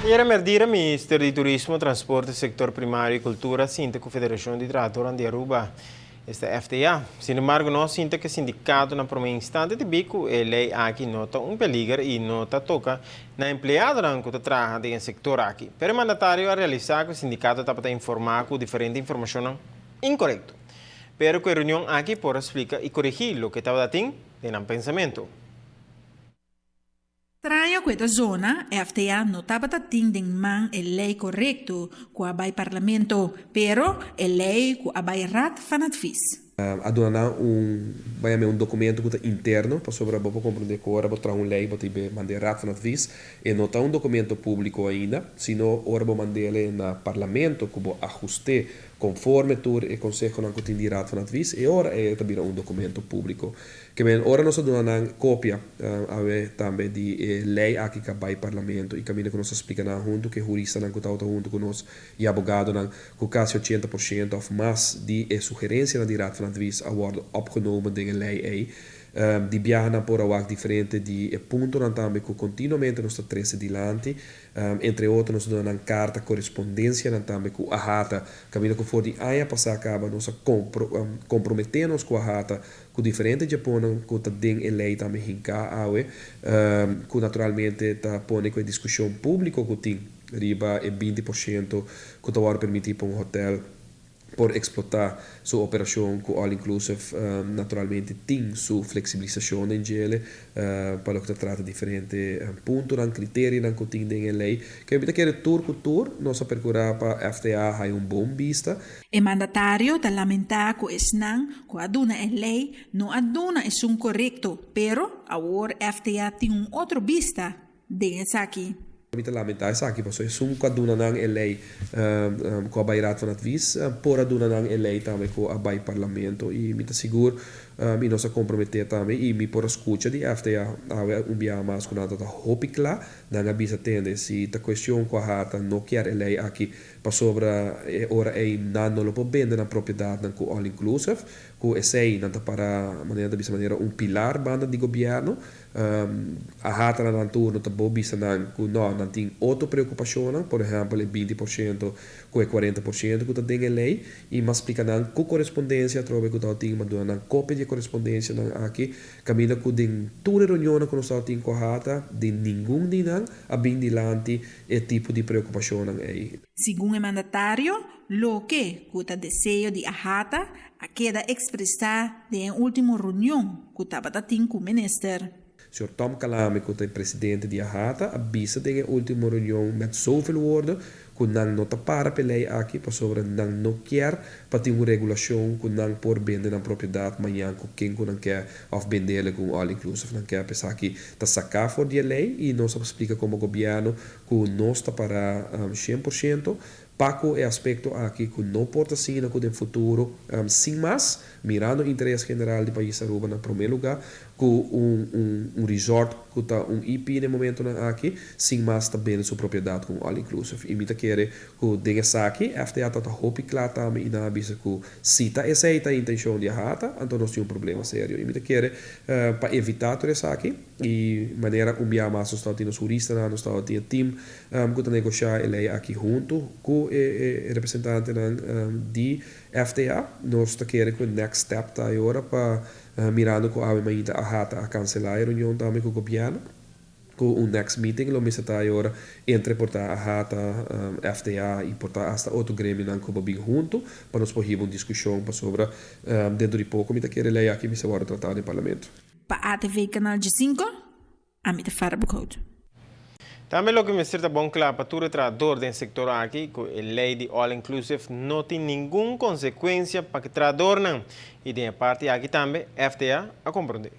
Ayera merdia, Minister di Turismo, Transporte, Sector Primario y Cultura a sinta cu Federacion di Trahador di Aruba, esta FTA. Sin embargo, no a sinta cu sindicato na prome instante debi cu e ley aki no ta un peliger y no ta toca na empleado cu ta traha den sector aki. Pero e mandatario a realisa cu e sindicato tabata informa cu diferente informacion incorecto. Pero cu e reunion aki por splica y coregi loke tabatin den pensamento. Straño cu e zona, FTA no tabata tin den man e ley corecto cu a bay parlamento, pero e ley cu a bay Raad van Advies. A duna un bay un documento cu ta interno pasobra bo comprende cu ora bo traha un ley, bo ta manda Raad van Advies y no ta un documento publico ainda, sino ora bo mand'e na parlamento cu bo ahusta conforme tur e consehonan cu tin di Raad van Advies y ora e tambe un documento publico. Kiermen, ora nos a duna copia awe tambe di ley aki cu a bay parlamento y caminda cu nos a splica nan hunto cu huristanan cu ta hunto cu nos y abogadonan cu casi 80% of mas di sugerencianan di Raad van Advies a worden opgenomen den e ley ey. Di biaha nan por a wak diferente di puntonan tambe cu continuamente nos ta trece dilanti, entre otro nos a duna nan carta corespondencianan tambe cu AHATA, caminda cu for di aña pasa caba nos a compromete nos cu AHATA cu diferente puntonan cu ta den e ley tambe hinca awe, cu naturalmente ta pone cu e discusion publico cu tin riba e 20% cu ta wordo permiti pa un hotel por explota su operacion cu all inclusive, naturalmente tin su flexibilisacion den dje, pa loke ta trata diferente puntonan, criterionan cu tin den ley. Cu mi ta kere tur cu tur, nos a percura pa FTA haya un bon bista. E mandatario ta lamenta cu esnan cu a duna e ley no a duna esun corecto, pero awor FTA tin un otro bista den esaki. Mi ta lamenta esaki, pasobra esun cu a duna nan e ley cu a bay Raad van Advies, por a duna nan e ley tambe cu a bay parlamento y mi ta sigur y nos a compromete tambe y mi por a scucha di FTA awe un biaha mas cu nan ta hopi cla, nan a bisa: "Tende, si ta cuestion cu AHATA no kier e ley aki pasobra ora ey nan no lo por bende nan propiedadnan cu all inclusive", cu esey nan ta para manera ta bisa manera un pilar banda di gobierno. AHATA na nan turno ta bo bisa nan cu no, nan tin otro preocupacion, por ehempel e 20% cu e 40% cu ta den e ley, y m'a splica nan cu corespondencia atrobe cu tin, m'a duna nan copia di corespondencia nan aki, caminda cu den tur reunion cu nos tin cu AHATA, den ningun di nan a bin dilanti e tipo di preocupacion ey. Segun e mandatario, loke cu ta deseo di AHATA a keda expresa den ultimo reunion cu tabatin cu minister. Sr. Tom Calame, cu ta presidente di AHATA, a bisa den e ultimo reunion met zoveel woorden cu nan no ta para p'e ley aki pasobra nan no kier pa tin un regulacion cu nan por bende nan propiedad mañan cu ken cu nan kier of bende cu all inclusive. Nan kier pensa cu ta saca for di ley y nos a splica como gobierno cu nos ta para 100% pa cu e aspecto aki, cu no por ta asina cu den futuro, sin mas, mirando interes general di pais Aruba na prome lugar, cu un resort cu ta un IP na momentonan aki, sin mas ta bende su propiedad cu all inclusive. Y mi ta kere cu den esaki, FTA ta hopi cla tambe y nan a bisa cu si ta esey ta intencion di AHATA, anto nos tin un problema serio. Y mi ta kere pa evita tur esaki y manera un biaha mas nos tin huristanan, nos tin team cu ta negocia e ley aki hunto cu e representantenan di FTA. Nos ta kere cu next step ta awor pa mirando cu awe mainta AHATA a cancela e reunion tambe cu gobierno, cu un next meeting lo mester ta awor entre por ta AHATA, FTA y por ta hasta otro gremionan cu bin hunto pa nos por un discusion pasobra dentro di poco mi ta kere e ley aki mester wordo trata den parlamento. Pa ATV Canal 5, ami ta Farah Boekhout. Tambe loke mester ta bon cla pa tur trahador den sector aki, cu e ley di all inclusive no tin ningun consecuencia pa trahadornan. Y di e parti aki tambe, FTA a comprende.